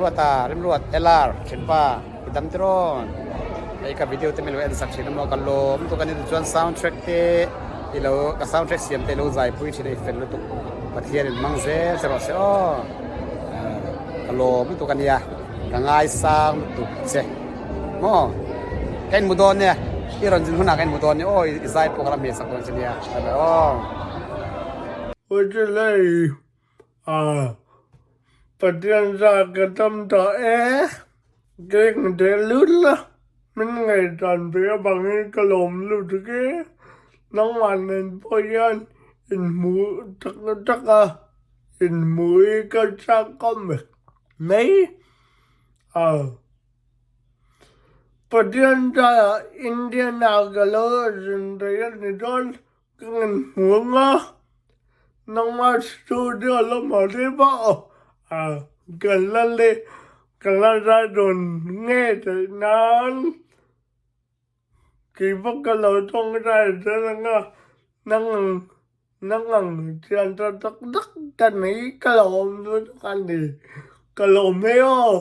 Ruata, Remruat, LR, Thenpa, i dam tirawn. Hei ka video te min lo en sak thin amaw ka lawm lutuk a ni tichuan sound track te i lo ka sound track siam te i lo zai pui thin a i fel lutuk Pathian in hmang zel che rawh se aw ka lawm lutuk a nia ka ngaisang lutuk che maw ka inhmu dawn nia i rawn zin hunah ka inhmu dawn nia aw i zai pawh ka la hmeh sak dawn che nia bye bye aw. Hawchilei ah Pathian zah ka tam tawh e, keng teh lut la, min ngaihdan ve avangin ka lawm lutuk e, nangmah nen pawh hian inhmuh tak tak a, inhmuh hi ka chak khawp mai a. Pathian zah Indian ah ka lo zin thei a ni dawn. Ka ngen hmuang a, nangmah studio lamah te pawh kan la leh kan la zai dawn nge theih nan kei pawh ka lo tawngtai zel ang a, nang ang nang ang thian tha tak tak ka nei ka lo awm lutuk a ni, ka lawm e aw.